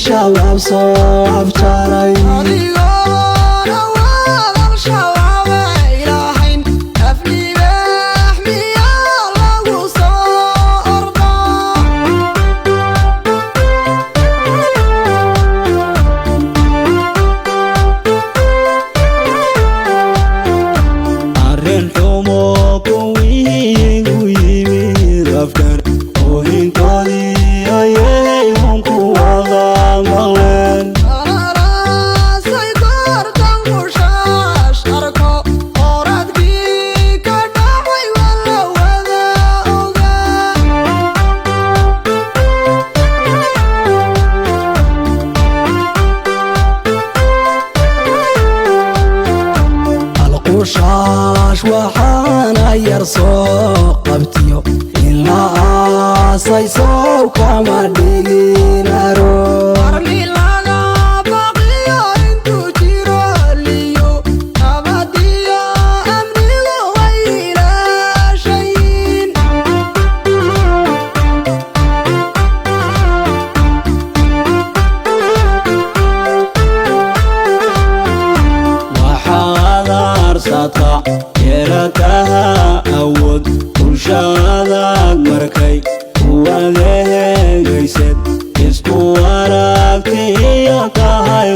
Shabaab soo afjaray. Adigoon awood Al-Shabaab ilahayn, aflibaax miyaa lagu soo ordaa? Arrin xumo kuwii u yimid afkar oohintoodii ayay un ku wada maqleen. Araraasay goortan qushaash arko, oradkii ka dhacay waa la wada ogaa. Alqushaash waxaana yar soo qabtiyo in la aasay sow kama dhigin aro. Armi laga baqiyo intuu jiro liyo, nabadiyo amnigu way ilaashayin. Waxaad aarsata yeelataha awood bulshadaad markay kuwadehegaysad isku aragtiyo tahay.